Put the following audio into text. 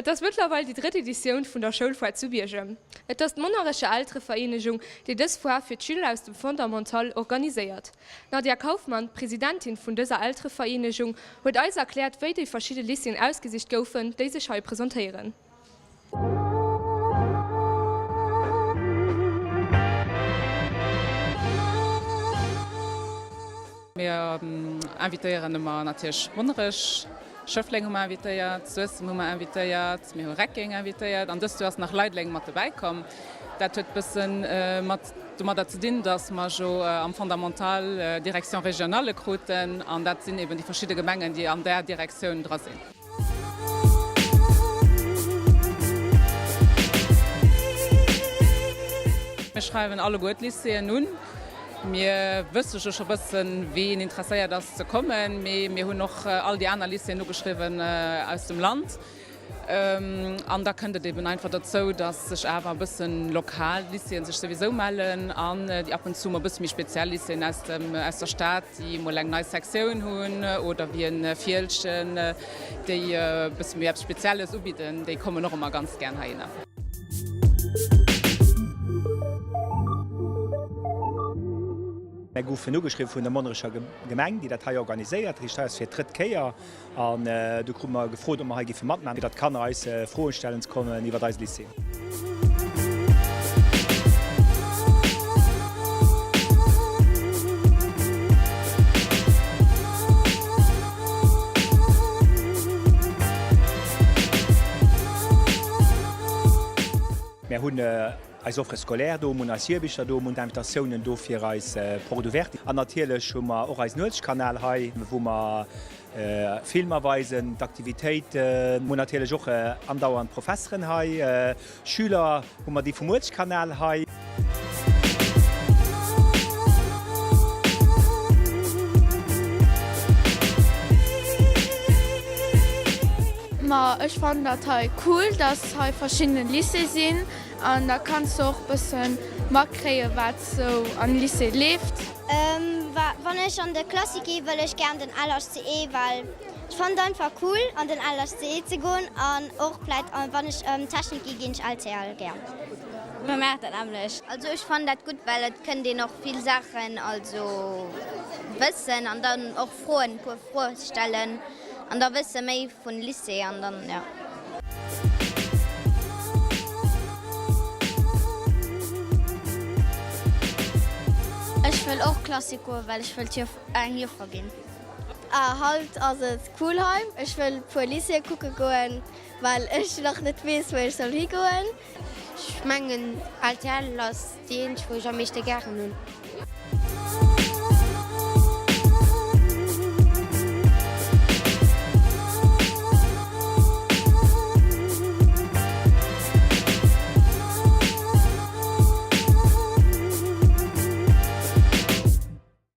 Et ass mëttlerweil déi drëtt Editioun vun der Schoulfoire zu Biergem. Et ass d'Monnerecher Elterevereenegung, déi dës Foire fir d'Schüler aus dem Fondamental organiséiert. D'Nadia Kaufmann, Presidentin vun dëser Elterevereenegung, huet eis erkläert, wéi déi verschidde Lycéeën ausgesicht goufen, déi sech hei presentéieren. Mir invitéieren ëmmer natierlech Monnerech, Schëffleng hu mer invitéiert, Suessem hu mer invitéiert, mir hu Reckeng invitéiert an dëst Joer ass nach Leideleng mat dobäi komm. Dat huet bësse mat domadder ze dinn, datt mer jo am Fondamental Direction régionale kruten an dat sinn eben déi verschidde Gemengen, déi an där Direktioun dra sinn. Mir schreiwen alleguer d'Lycéeën un. Mir wësse jo scho bëssen, ween interesséiert ass ze kommen, mee mir hunn och all déi aner Lycéeën ugeschriwwen aus dem Land. An da kënnt et eben einfach dozou, datt sech awer e bëssen lokal Lycéeën sech souwisou mellen an déi ab und zu mol e bësse méi speziell Lycéeën aus dem, aus der Stad, déi mol eng nei Sektioun hunn oder wéi e Fieldgen, déi e bësse méi eppes Spezielles ubidden, déi kommen och ëmmer ganz gär heihinner. Mär goufen ugeschriwwen vun der Monnerecher Gemeng, déi dat hei organiséiert. Dat heescht, hei ass fir d'drëtt Kéier. An du krute mer gefrot, ob mer hei géife matmaachen, fir datt d'Kanner eis Froen stellen ze kommen iwwert eise Lycée. Mär hunn eis Offre scolaire do, mir hunn eis Hierbicher do, mir hunn d'Invitatiounen do fir eis Porte ouverte. An natierlech hu mer och eisen Uelzechtkanal hei, wou mer Filmer weisen, d'Aktivitéiten. Mir hunn natierlech och andauernd Professeren hei, Schüler hu mer déi vum Uelzechtkanal hei. Ma ech fannen dat hei cool, dass hei verschidden Lycée sinn an da kanns de och bëssen matkréien wat sou am Lycée leeft. Wann ech an de Classique gi wëll ech gär an den LHCE, well ech fannen et einfach cool an den LHCE ze goen an och vläit wann ech Technik gi ginn ech LCL gär. Mir maachen dat nämlech. Also ech fannen dat gutt, well et kënnt een och vill Saachen also wëssen an dann och Froen, e puer Froe stellen an da wësse méi vun Lycée an dann jo. Ech wëll och Klassik goen, well ech wëllt eng Joffer ginn. Haut ass et cool hei. Ech wëll puer Lycéeë kucke goen, well ech nach net weess wou ech soll higoen. Ech mengen LTL ass déi eenzeg wou ech am meeschte gären hunn.